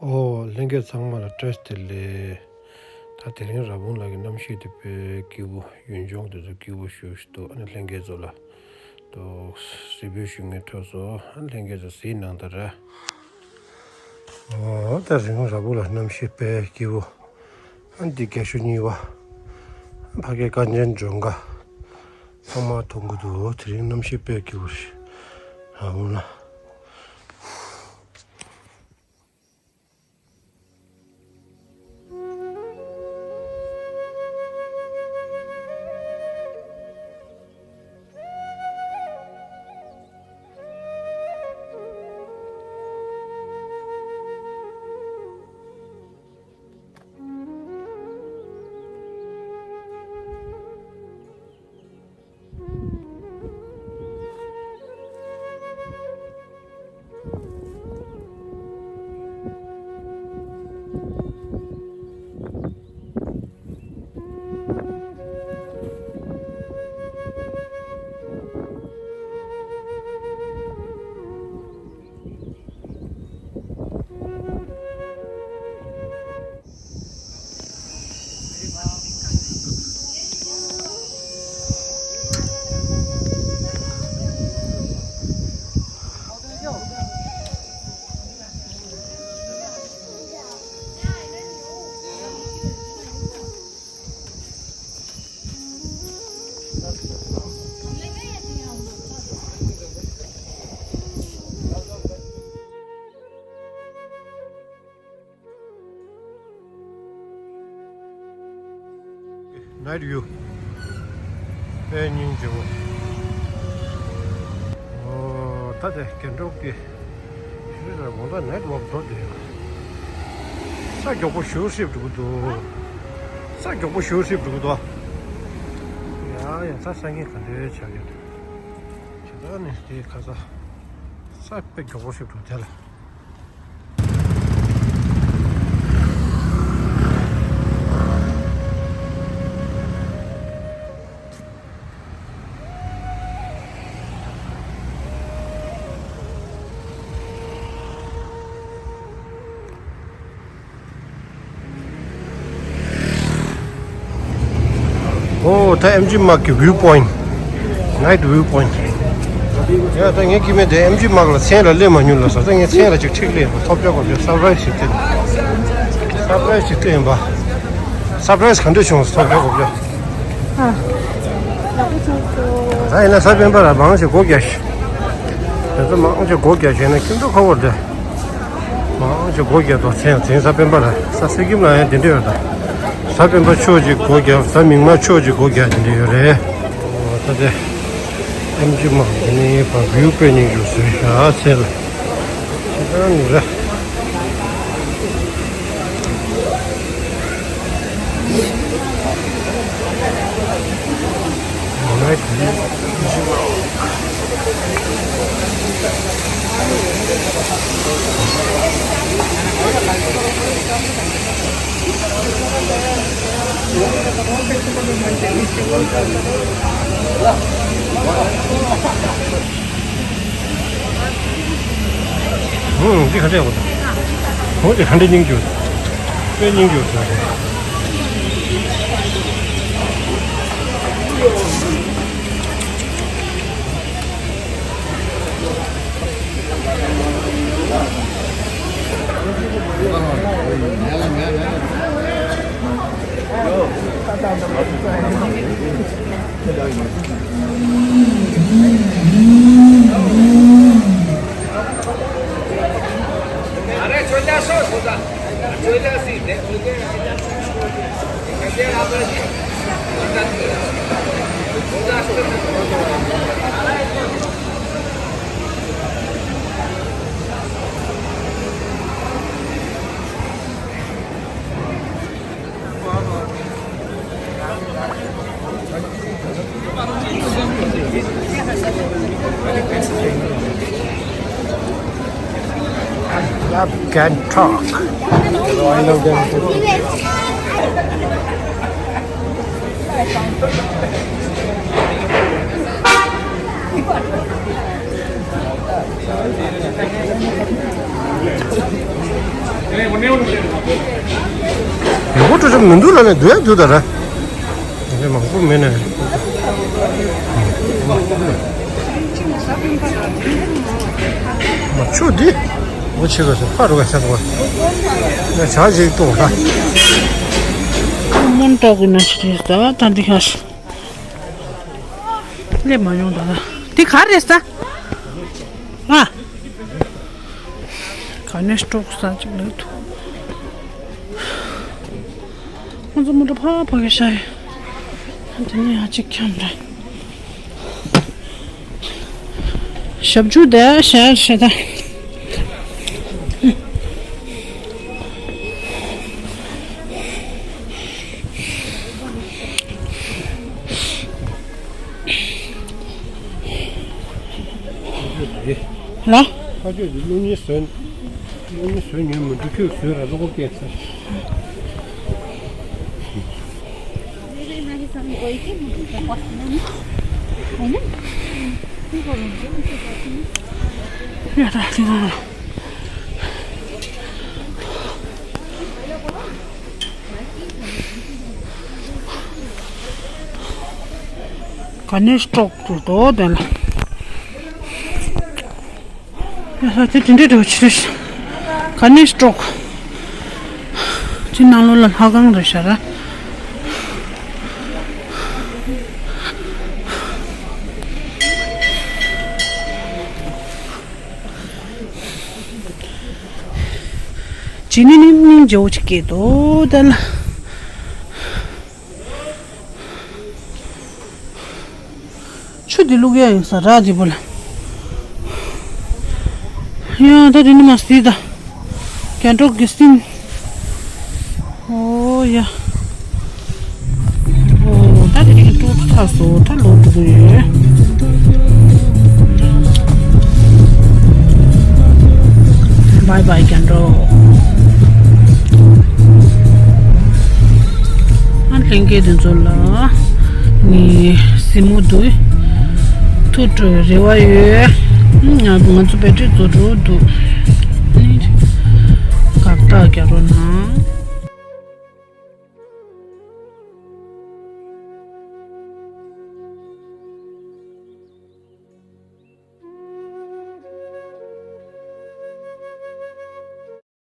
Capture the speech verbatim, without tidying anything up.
ཨོ་ལྷན་རྒྱས་ཚང་མ་ལ་བཀྲ་ཤིས་བདེ་ལེགས། ད་དེ་རིང་ར་བུན་ལགས་ཀྱི་གནམ་གཤིས་དེ་དཔེ་སྐྱིད་པོ། ཡུལ་ལྗོངས་དེ་ཚོ་སྐྱིད་པོ་ཞེ་པོ་ཞིག་འདུག་ཨ་ནི་ལྷན་རྒྱས་ཚོ་ལ་ཏོག་གཟིགས་འབུལ་ཞུ་མཁན་ཐོས་སོང་། ཨ་ནི་ལྷན་རྒྱས་ཚོ་གཟིགས་གནང་དང་ར། ཨོ་ད་རིང་ར་བུན་ལགས་གནམ་གཤིས་དཔེ་སྐྱིད་པོ། ཨ་ནི་འདི་རྒྱ་ཤོག་གཉིས་པ། ཕ་གི་དཀར་ཆེན་སྒྲོལ་དཀར། ཚང་མ་མཐོང་གི་འདུག་དེ་རིང་གནམ་གཤིས་དཔེ་སྐྱིད་པོ་ཞིག་ར་བུན་ལགས། Night view. དཔེ་སྙིང་རྗེ་པོ། ཨོ་ད་དེ་རྒྱན་དྲུག་གི་ཤུལ་ལ་དགོང་དག་ནའིཊ་ཝོག་འགྲོ་བསྡད་ཡོད། ས་མགྱོགས་པོ་ཞེ་པོ་ཧྲིབ་འགྲོ་གི་འདུག་ས་མགྱོགས་པོ་ཞེ་པོ་ཧྲིབ་འགྲོ་གི་འདུག་ཡ་ཡ་ད་སང་ཉིན་ག་འདྲ་ཆགས་ཀྱི་འདུག་ཇི་ལྟར་ནས་དེ་ཁ་ས་ས་དཔེ་མགྱོགས་པོ་ཧྲིབ་འགྲོ་དེ་ལ། ཨོ་ད་ཨེམ་ཇི་མག་གི་ཝིའུ་པོའིནཊ། ནའིཊ་ཝིའུ་པོའིནཊ། ཡ་ད་ངས་ཀྱི་མེད་དེ་ཨེམ་ཇི་མག་ལ་མཚན་ལ་སླེབས་མ་མྱོང་ལ་ས། ད་ངས་མཚན་ལ་ཅིག་ཁྲིད་སླེབས་པ། ཐོབ་རྒྱག་གོ་བྱ། སར་པ་རའི་སི་ཞིག་སྟེར། སར་པ་རའི་སི་ཞིག་སྟེར་ཡིན་པ། སར་པ་རའི་སི་ག་འདྲ་བྱུང་། ཐོབ་རྒྱག་གོ་བྱ། ཨ། ད་ཡིན་ན་གཟའ་སྤེན་པ་ར་མང་ཆེ་སྒོ་རྒྱག་ཤག་དེ་ཚོ་མང་ཆེ་སྒོ་རྒྱག་བྱས་ན་ཁྱིམ་ཚང་ཁ་བོར་དེ། མང་ཆེ་སྒོ་རྒྱག་དོ། མཚན་མཚན་གཟའ་སྤེན་པ་ལ་ས། སི་ཀིམ་ལ་ཡང་དེ་འདྲ་ཡོད་ད། གཟའ་སྤེན་པ་ཕྱོགས་གཅིག་སྒོ་རྒྱག་གཟའ་མིག་དམར་ཕྱོགས་གཅིག་སྒོ་རྒྱག་དེ་འདྲ་ཡོད་རེད། ཨོ་ད་དེ་ཨེམ་ཇི་མག་དེ་ནི་ཕ་ཝིའུ་དཔེ་སྙིང་རྗེ་བཟོས་ཤག་ཟེར་ལ། ཁྱེད་རང་ནི་ར། ཧུང་། འདི་ག་འདྲ་ཡོད། འོ་འདི་ག་འདྲ་སྙིང་རྗེ། དཔེ་སྙིང་རྗེ་ཟེར། I love Gangtok. I love Gangtok. མང་པོ་འགྲོ་ཆོག་མི་འདུག་ལ་ནས་འདུག་ཡ་འདུག་ད་ར། དེ་མང་པོ་མེད་ནས། མ་ཆུ་འདི། འོ་ཆེ་ག་སོ་ཕ་རུ་ག་ས་རུ་ག། ན་ཆ་ཞིག་གཏོང་ལ། མོན་ཏོག་གི་ན་ཆི་རེད་ད་ད་འདི་ཁ་ཤི། སླེབས་མ་ཡོང་ད་ལ། འདི་ག་རེད་ས། ཨ། ག་ནས་སྤྲོག་ས་ཅིག་ལ་ཐུག་ང་ཚོ་མོ་ཊ་ཕ་ཕ་གི་ཤ་ཡི། དེ་ནས་ཡ་གཅིག་འཁྱམ་རེད། ཞབས་ཀྱུ་དེ་ཤ་ཤ་ད། ལ། ཁ་ཆོས་འདི་ལུག་གཉིས་ཟོས། ལུག་གཉིས་ཟོས་ཉོན་མི་འདུག་ཁྱོད་ཟོས་ར་ལོག་སྐྱེས་ས། ཡ་ད་ལྟ་ང་། ག་ནས་སྤྲོག་ཏུ་དོ་དེ་ལ། ཡ་ཧ་དེ་དེ་འདྲས་འགྲོ་ཆི་རེད། ག་ནས་སྤྲོག་ཅི་ནང་ལོགས་ལ་ལྷ་ཁང་རེད་ཤག་ར། ཇི་ནི་ནི་ནི་ཇོ་ཅི་ཀེ་དོ་དེ་ལ། ཆུ་འདི་བླུག་ཡ་ཡིན་ས་ར་འདི་པོ་ལ། ཡ་ད་འདི་ནི་མ་སི་ད། རྒྱ་འབྲོག་གི་སྲིན། ཨོ་ཡ། ཨོ་ད་འདི་ནི་ཏོག་ཙམ་ཚ་སོ་ད་ལོ་འགྲོ་གི་ཡོད། བའི་བའི་རྒྱ་འབྲོག་ཨ་ལྷན་རྒྱས་དེ་ཚོ་ལ་ནི་སྲིང་མོ་འདུག་ཐུག་འགྲོ་རེ་བ་ཡོད། ང་ང་ཚོ་བེ་ཊི་རི་རྫོགས་འགྲོ་འདུག་དགག་རྟགས་རྒྱག་རོགས་གནང་།